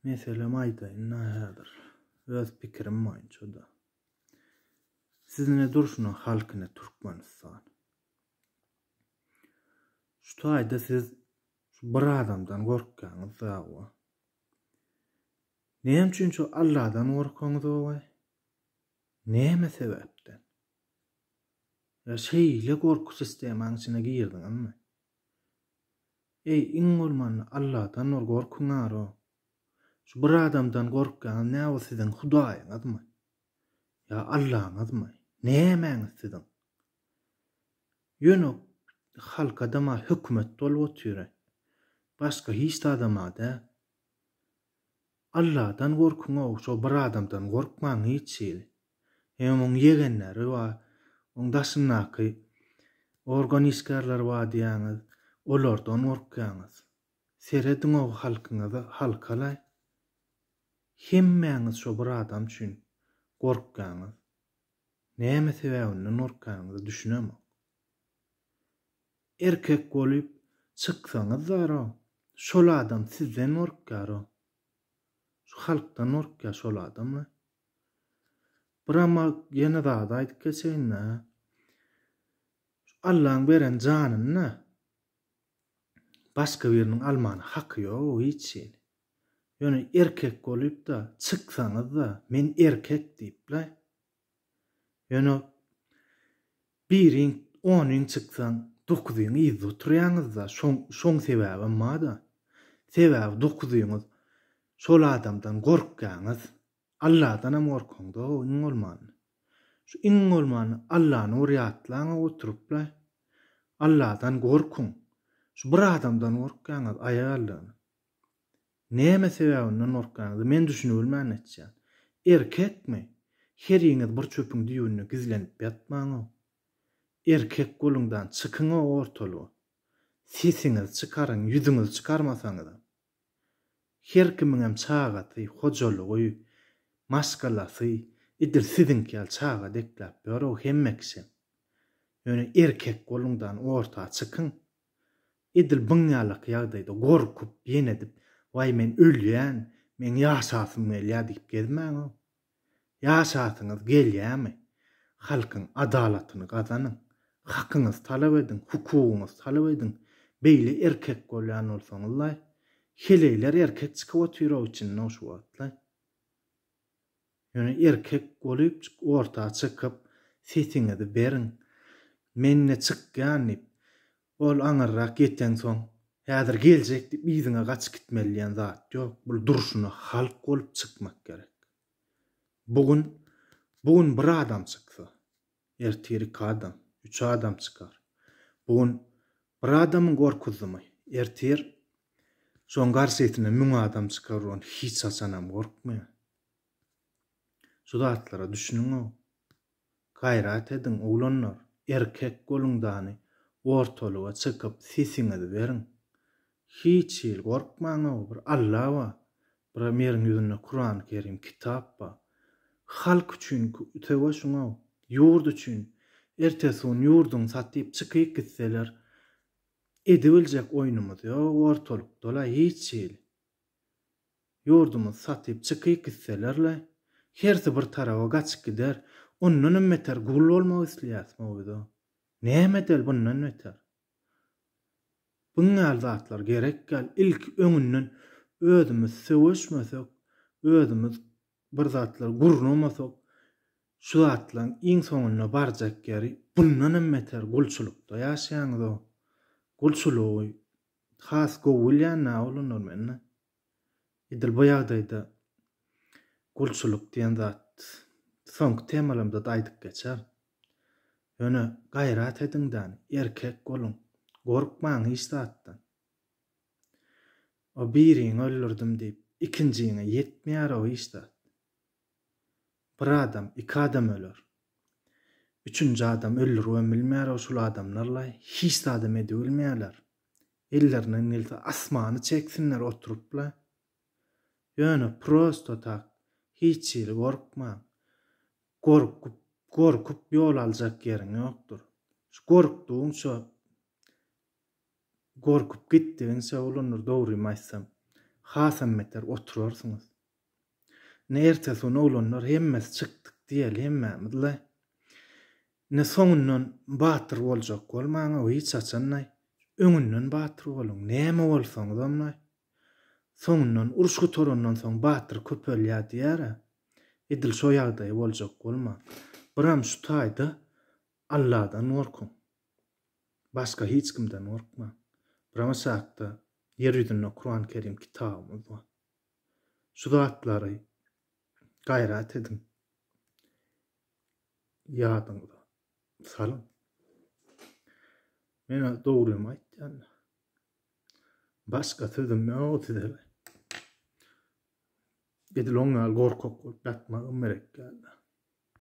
Meselem aýdaýyn-da häzir. Öz pikirim boýunça-da. Siz ne durşuna halk ne Türkmenistan. Şu taýda siz şu bir adamdan gorkýaňyz dawa. Näme üçin şu Alladan gorkaňyz-owaý? Näme sebäpden? Ýa şeýle gorky sistemaň içine girdiňizmi? Eý, iň bolmanda Alladan bir gorkuň-aro. Şu bir adamdan gorkýaňyz nä ol siziň hudaýyňyzmy? Ýa Allaňyzmy? Nämäňiz siziň? Ýöne halkadama hökümet bolup otyr-a. Başga hiç zadama däl. Alladan gorkuň-ow, şo bir adamdan gorkmaň hiç hili. Hem oň ýegenleri bar, oň daşyndaky organ işgärleri bar diýýäňiz, olardan gorkýaňyz. Serediň-ow halkyňyza, halka-laý. Hemmäňiz şo bir adam üçin gorkýaňyz. Näme sebäbinden gorkýanyňyza düşünemok. Erkek bolyp çyksaňyz zaro, şol adam sizden gorkýar-ow. Şu halkdan gorkýar şol adam-la. Birama ýene zady aýdyp geçeýin-dä. Şu Allaň beren janyny-da başga biriniň almana haky ýok hiç hili. Ýöne erkek bolyp-da çyksaňyz-da men erkek diýip-le. Ýöne biriň onyň çyksaň dokuzyň yzda oturýaňyzda şoň şoň sebäbem bada. Sebäbi dokuzyňyz şol adamdan gorkýaňyz. Alladanam gorkaňda-ow iň bolmanda. Şu iň bolmanda Allany bir ýatlaň-a oturyp-la. Alladan gorkuň. Şu bir adamdan gorkýaňyz aýak aldygyna. Näme sebäbinden gorkýaňyzy men düşünibilmän etýän. Erkekmi? Heriňiz bir çöpüň düýbünde gizlenip ýatmaň-ow. Erkek boluň-dan çykyň-ow ortalyga. Sesiňizi çykaryň, ýüzüňizi çykarmasaňyzam. Her kimiňem çagasy, hojalygy, maşgalasy edil siziňki ýaly çaga dekläp ýör-ow hemme kişem. Ýöne erkek boluň-dan orta çykyň. Edil byň ýalaky ýagdaýda gorkup, ýenedip, waý men ölýän, meň ýaşasym gelýär diýip gezmäň-ow. Ýaşasyňyz gelýärmi? Halkyň adalatyny gazanyň. Hakyňyzy talap ediň, hukugyňyzy talap ediň. Beýle erkek bolýan bolsaňyzlaý. Heleýler erkek çykyp otyr-ow içinde-ow şu wagtlaý. Ýöne erkek bolypjyk orta çykyp sesiňizi beriň. Men-de çykýan diýip, ol aňyrrak ýeteňsoň, häzir geljek diýip yzyňa gaçyp gitmeli diýen zat ýok. Bul durşuna halk bolup çykmak gerek. Bu gün, bu gün bir adam çyksa, ertir iki adam, üç adam çykar. Bu gün bir adamyň gorkuzdymy, ertir şoň garşysyna müň adam çykar, ony hiç haçanam gorkmaýar. Şu zatlara düşüniň-ow. Gaýrat ediň, oglanlar, erkek boluň dany, ortalyga çykyp sesiňizi beriň. Hiç hili gorkmaň-ow, bir Alla bar, birem ýeriň ýüzünde Kurany Kerim kitap bar. Halk üçin söweşiň-ow, ýurt üçin. Ertesi gün ýurduňy satyp çykyp gitseler, edibiljek oýnumyz ýok ortalykda-la hiç hili. Ýurdumyzy satyp çykyp gitseler-le, hersi bir taraba gaçyp gider, ondanam beter gul bolmak isleýäsmi biz-o? Näme edeli bundan beter? Buň ýaly zatlar gerek däl, ilki öňünden özümiz söweşmesek, özümiz bir zatlar gurnamasak, şu zatlaryň iň soňunda barjak ýeri bundanam beter gulçulykda ýaşaýaňyz-ow. Gulçulygy Has gowy bilýän nä oglanlar mende. Edil bu ýagdaýda gulçulyk diýen zat soňky temalarymda-da aýdyp geçer. Ýöne gaýrat ediň däni, erkek boluň. Gorkmaň hiç zatdan. O biriňi öldürdim diýip, ikinjiňe ýetmeýär o hiç zat. Bir adam, iki adam öler. Üçünji adam öldüribem bilmeýär o şul adamlarlaý. Hiç zadam edibilmeýärler. Ellerinden gelse asmany çeksinler oturypla. Ýöne prosto tak hiç hili gorkmaň. Gorkup, gorkup ýol aljak ýeriň ýokdur. Şu gorkdugyňça Gorkup gitdigiňçe oglanlar dogrymy aýtsam. Hasam beter oturarsyňyz. Ine ertesi gün oglanlar hemmesi çykdyk diýeli hemmämiz-le. Ine soňundan batyr boljak bolmaň-ow hiç haçan-laý. Öňünden batyr boluň, näme bolsaňyzam-laý. Soňundan uruş gutarandan soň batyr köpelýär diýýär-ä. Edil şo ýagdaý boljak bolmaň. Biram şu taýda Alladan gorkuň. Başga hiç kimden gorkmaň. Biram aşakda ýer ýüzünde Kuran Kerim kitabymyz bar. Şu zatlary gaýrat ediň. Ýadyňyza salyň. Men dogrymy aýtýan. Başga sözüm ýok size. Edil oň ýaly gorkak bolup ýatmagym gerek ýaly.